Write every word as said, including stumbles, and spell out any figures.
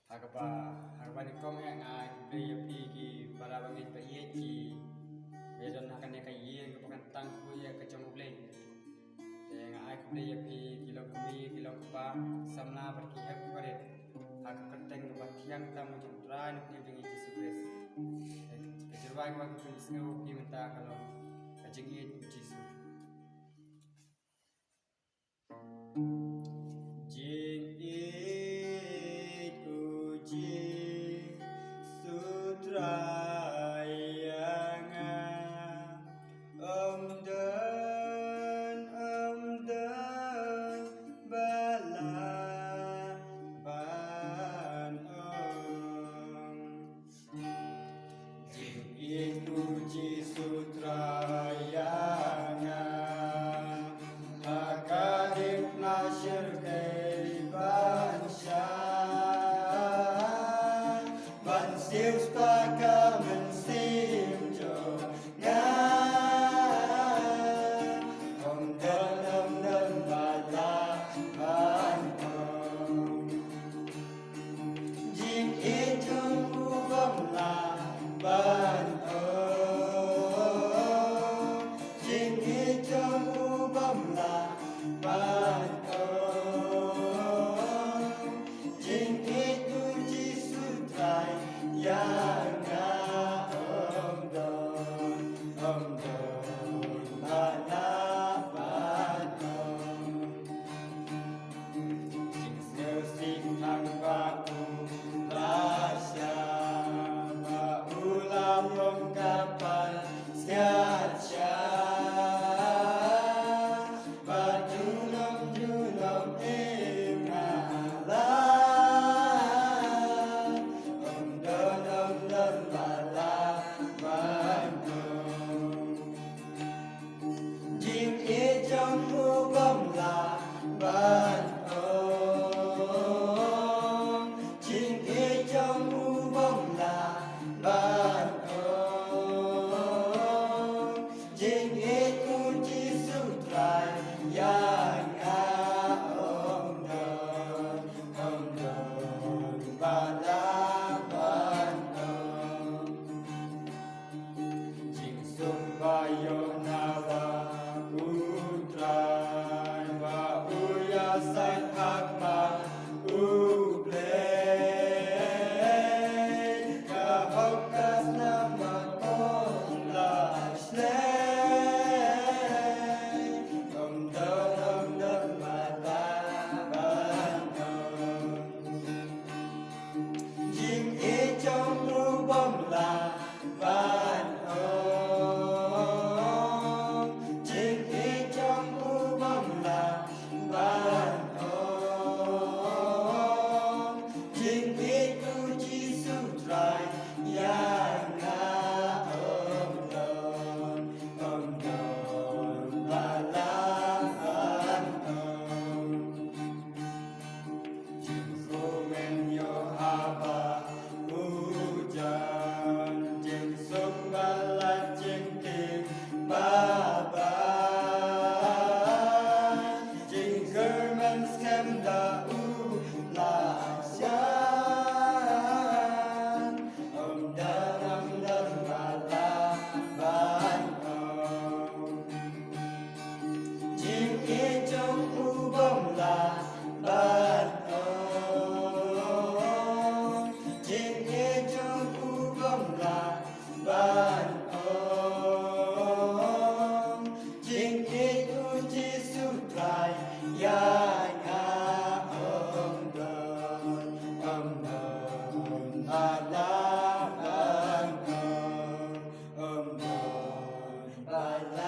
Ha kaba, ha kaba nyngkong eh nga ai khublei ïa phi ki para bangeit ba ïeit ki ba ïadon ha kane ka ïing kaba kyntang kyrteng ïa ka jong U Blei. Te nga ai khublei ïa phi ki long kmie, ki long kpa, samla bad ki hep ki barit, ha ka kyrteng kaba thiang tam u jong U Trai bad U Nongpynim jong ngi Jisu Khrist. Te ka jingrwai kaba ngi pynsngew ïa phi mynta ka long ka jingïeit U Jisu. Jingïeit U Jisu Trai ïa nga, ym don, ym don ba lah ban ong. Jingïeit U Jisu Trai ïa nga, ha ka ding na shyrkhei ban shai, ban siewspah ka mynsiem jong nga. Ym don, ym don ba lah ban ong. Jingïeit jong u bym lah ban ong. Jingïeit jong u bym lah ban ong. Jingïeit U Jisu Trai ïa nga, ym don, ym don ba lah ban ong. Jingsngewsih tang ba u la shah, ba u la long ka pansngiat shai, ba junom junom ïa nga la, ym don, ym don ba lah ban ong. Jingïeit jong u bym lah ban ong. Jingïeit jong u bym lah ban ong. Jingïeit U Jisu Trai ïa nga, ym don, ym don ba lah ban ong. Jingsuk ba ïoh na la U Trai, ba u ïasaid ha khmat U Blei. Ka hok ka snam ba ong la shlei. Ym don, ym don ba lah ban ong. Jingïeit jong u bym lah ban ong. Jingïeit jong u bym lah ban ong. Jingïeit U Jisu Trai ïa nga, ym don, ym don ba lah ban ong. Jingsngewmen ïoh haba u jan, jingsuk ba lait jingtieng ba bang, jingkyrmen skhem da u la jan. Ym don, ym don ba lah ban ong. Jingïeit jong u bym lah ban ong. Jingïeit jong u bym lah ban ong. Jingïeit U Jisu Trai ïa nga, ym don, ym don ba lah ban ong. Ym don ba lah